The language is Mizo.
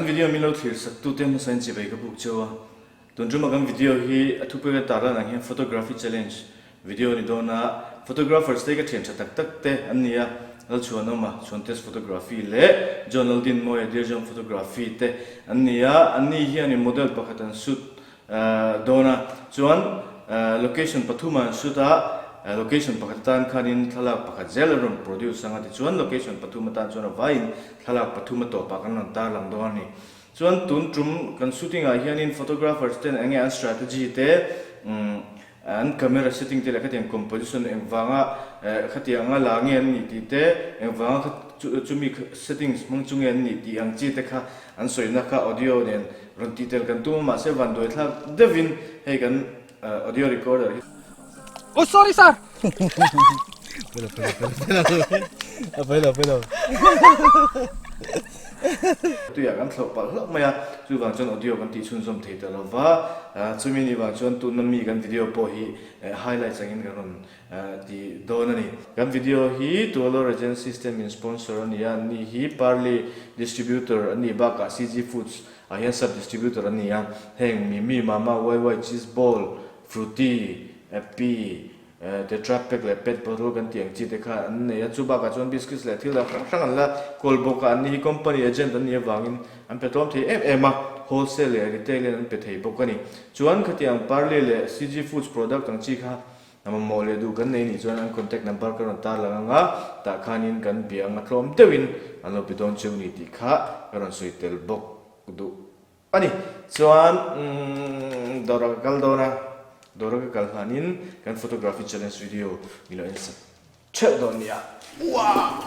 video min lo thlir sak tute hmasa in chibai ka buk cheu a. Tun tuma kan video hi a thupui kan tarlan ang hian photography challenge video a ni dawn a, photographers te ka thian tha tak tak te an ni a, Lalchhuanawma, Chhuantes Photography leh John Laldinmawia, Dear John Photography te an ni a, anni hianin model pakhat an shoot dawn a, chuan location pathum an shoot a, location pakhat atan khanin thlalak pakhat zel an rawn produce ang a, tichuan location pathum atan chuan a vaiin thlalak pathum a tawpah kan rawn tarlang dawn a ni. Chuan tun tum kan shooting ah hianin photographers ten enge an strategy te an camera setting te leh khatiang composition engvanga khatianga la nge an nih tih te engvanga kha chumi settings hmang chu nge an nih tih ang chi te kha an sawina kha audio nen rawn tih tel kan tum a mahse vanduai thlak deuhin hei kan audio recorder hi Oh sorry sir! Tuiah kan thlauh palh hlauh mai a, chuvang chuan audio kan tih chhunzawm thei ta lo va, chumi ni vang chuan tuna mi kan video pawh hi highlights angin kan rawn ti dawn a ni. Kan video hi Tualor Agency System in sponsor a ni a, anni hi Parle distributor an nih bakah CG Foods ah hian sub distributor an ni a, heng Mimi, Mama, YY, Cheese Ball, Fruity, Appy, Tetra Pak leh Pet bottle kan tih ang chi te kha an nei a, chu bakah chuan biscuits leh thil dang hrang hrang an la kawl bawk a, anni hi company agent an nih avangin an pe tlawm thei em em a, wholesale leh retail in an pe thei bawk a ni. Chuan khatiang Parle leh CG Foods product ang chi kha a mamawh leh duh kan nei nih chuan an contact number ka rawn tarlang ang a, tah khanin kan bia ang a tlawm deuhin an lo pe dawn cheu ni tih kha ka rawn sawi tel bawk duh. A ni. Chuan dawrah ka kal dawn a, dawrah ka kal hlanin kan photography challenge video min lo en sak theuh dawn nia. Uah!